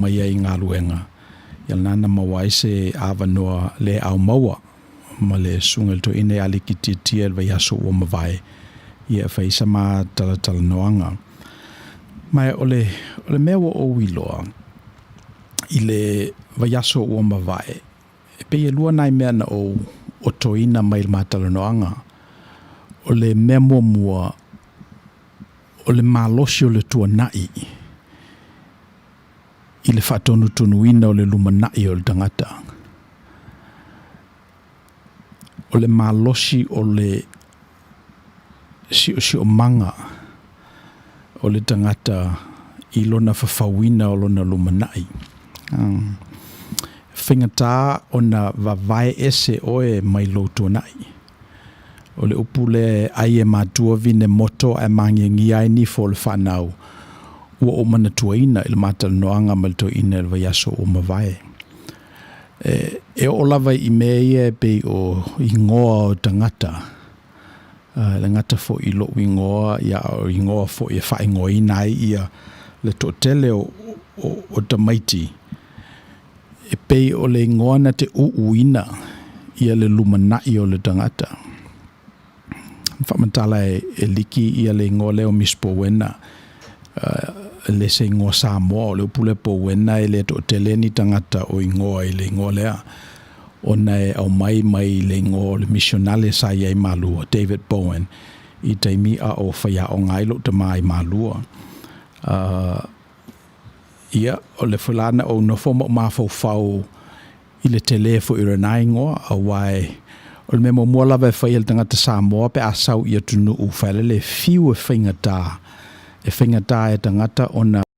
Mai ai i galuega, ia lena na maua ai se avanoa le au maua ma le susuga i le toeaina ia Aliki Tietie i le vaiaso ua mavae, ia e fai ai sa ma talatalanoaga. Ma o le, o le mea ua ou iloa i le vaiaso ua mavae, e pei e lua nai mea na ou otoina mai i le ma talanoaga. O le mea muamua, o le malosi o le tuanai i le faatonutonuina o le lumanai o le tagata. O le malosi o le siosiomaga o le tagata i lona fafauina o lona lumanai. Faigata ona vavae ese oe mai lou tuanai. O le upu lea e ai e matua vine moto ae magiagia ai nifo o le fanau, ua ou manatuaina i le ma talanoaga ma le toeaina i le vaiaso ua mavae. E, e oo lava i mea ia e pei o igoa o tagata, e le gata foi i lou igoa, ia a o igoa foi e faaigoaina ai ia le toatele o, o, o tamaiti, e pei o le igoa na te uuina ia le lumanai o le tagata. Faamatala e, e liki ia le igoa lea o Miss Powena, e le se igoa Samoa, o le upu lea Powena e le toatele ni tagata o igoa i le igoa lea, ona e aumai mai le igoa o le misionale sa i ai i Malua, David Bowen, i taimi a o faiaoga ai lou tama i Malua. Ia, o le foi la na ou nofo ma ou mafaufau i le tele foi o lena igoa, aua e, o le mea muamua lava e fai e le tagata Samoa pe a sau i atunuu failele, e fiu e faigata, e faigata e tagata ona